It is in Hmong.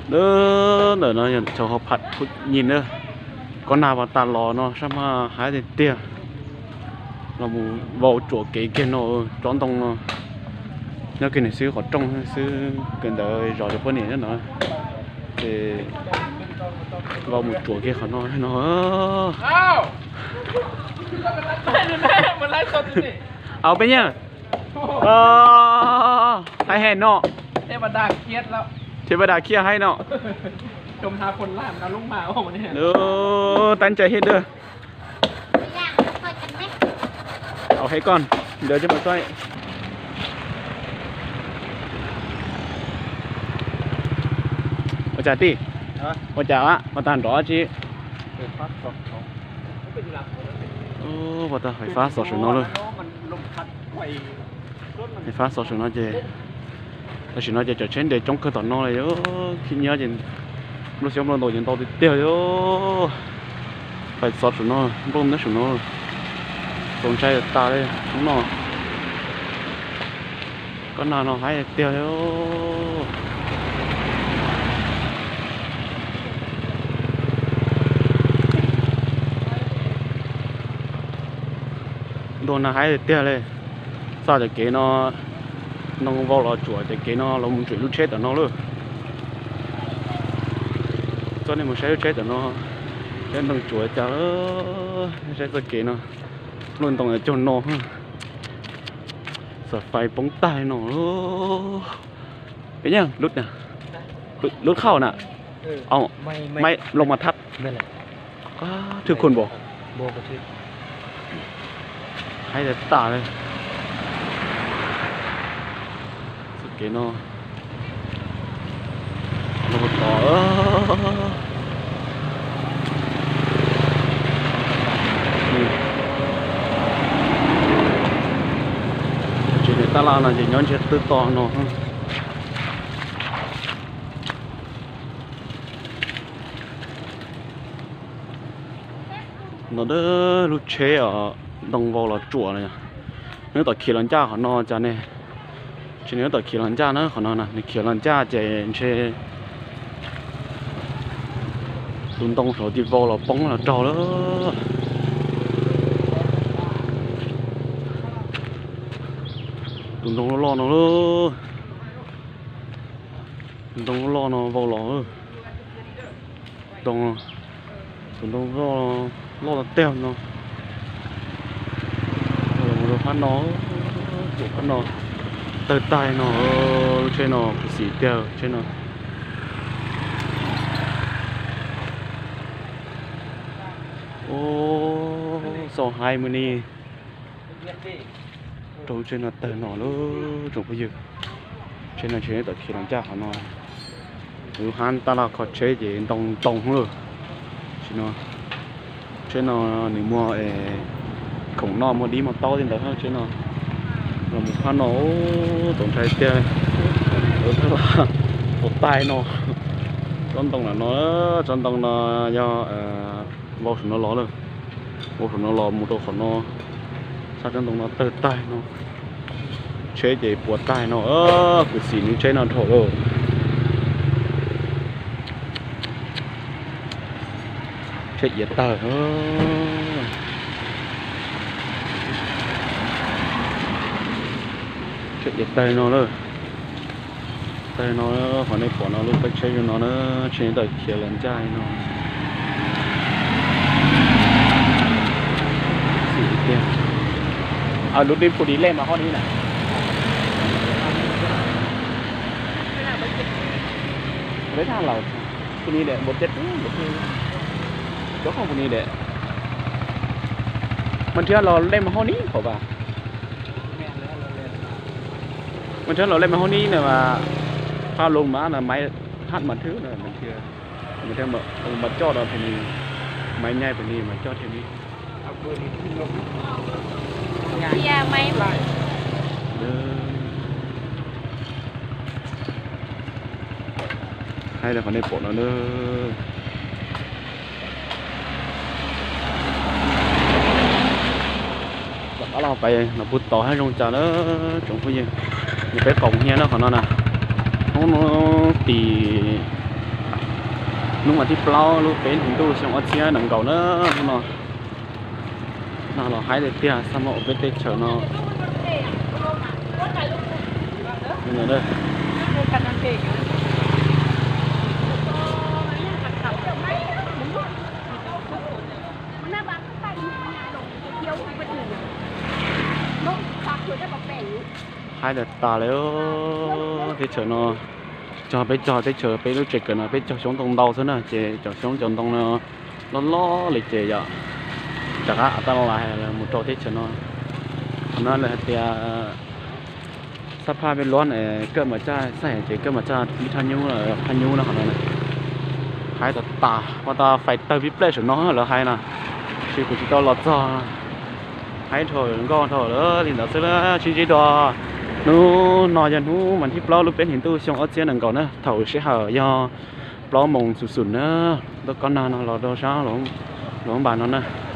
Ntawm no yog chaw hauv Phav Thuj Nyim na, kob nag pas tas los no sab hmab haib tiag tiag. Los mus vau tsuam kev kiag no, tsob ntoo no nyob kiag ntawm xwb, qhov rooj xwb, kawm ntawv zov cov poj niam no. Ces vau mus tsuam kiag qhov no no. Au peb nyiaj, haib heev no. Ces pas dam kiag no. Tab ncai hiab dawg. Au heev koj, ntawd coj mus saib. Ua cas tij? Ua cas a, pas tag nrov tsi? Pas tag fais fab xov saum no lawm. Fais fab xov saum no ces, tam sim no ces cov tsheb nres coob kawg tom no li, khib nyiab ces nplooj xyoob nplooj ntoo ces ntau tiag tiag li. Fais xov saum no, nplooj ntiab saum no, txaus ntshai tas li hnub no. Kob nag no haib tiag li. Ntuj, nag haib tiag tiag li. Txoj cov kev no, ntoo vau los tsuam cov kev no los mus tsuam lub tsheb tom no lawm. Txoj nej mus saib lub tsheb tom no, saib ntoo tsuam cas lawm, saib txoj kev no, luaj ntoo caug no. Xov fais poob tag no. Peb nyiaj lub, lub khauj na, maj loo mas thab, thwj khun npaum, haib tas tas li. Txoj kev no, no tod, tsev niam tab laj no ces nyob ntsiag twb to no. No lub tsheb os, ntoo vau los tsuam no, nws tom khiav los ncaj qhov no cas ne. Tsis, nws tom khiav los ncaj na qhov no, nws khiav los ncaj ces ntshe tus ntoo saum tis vau los poob los raug lawm. Tus ntoo loj loj no, tus ntoo loj loj no vau los, tus ntoo loj loj tiag no. Rau phab no, rau phab no, tawg tag no, lub tsheb no khuv xim tiag tsheb no. Ub, xaus hais mus ni. Rau lub tsheb no tawg no lawm tsoom phooj ywg. Tsheb no ntshe nws tom khiav los ncaj qhov no. Lub hab tab laj kho tsheb ces ntoo ntoo lawm. Tsheb no, tsheb no nws muag khoom noj, muag dib muag taub li ntawd, tsheb no los mus phab no, txaus ntshai tiag. Tab laj puas taig no. Tsob ntoo no, tsob ntoo no yog vau saum no los lawm. Vau saum no los mus rau qhov no, sab tsob ntoo no tawg taig no. Tsheb ces puas taig no, khuv xim nws tsheb no dhau lawm. Tsheb iav tawg, tsheb iav tawg no lawm. Tawg no, qhov nej pom no lub tsheb zoo no na, tsheb tawm khiav los ncaj no. Lub tsheb phu di lej mas hoj ni na. Lej thaj laus phu ni de npaum teb, npaum teb, cov khoom phu ni de. Mas nrhiav los lej mas hoj ni pom vas. Mas nrhiav los lej mas hoj ni na mas, phaj loo mas na maiv haj mas thwb na, mas nrhiav, mas coj los phu ni, maiv nyaij phu ni mas coj thiaj li. Haib li qhov nej pom no na. Rov qab los pais los puag tod hab zoo cas na tsoom phooj ywg. Nws peb qaum hnia na qhov no na. Hnub no tim Hnub mas thib plaub lub peb hlis ntuj xyoo ob txhiab nees nkaum na, hnub no nag los haib tiag tiag, xab maj ua peb teb chaws no. Haib tas tas li. Teb chaws no, tsis cog peb cog teb chaws, peb lub tsev kawm no peb cog xyoob ntoo ntau xwb na, ces cov xyoob cov ntoo no loj loj li ces yog rov qab av taj los mus rau teb chaws no. Qhov no lawv hais tias xab phaj peb luab kawj mas tsaj xaj ces kawj mas tsaj ib phaj nyub, phaj nyub no qhov no. Haib tas tas, ua tau fais tawg pib plej saum no lawv hais na, tab sis kuv tsis tau los txog, haib dhau nkauj dhau lawm li ntawd xwb. Sib ntsib dua, hnub no yog hnub mas thib plaub lub peb hlis ntuj xyoo ob txhiab nees nkaum na, thaum sij hawm yog plaub moos xum xum na, tuaj kob nag no los rau sab Luam Npas no na.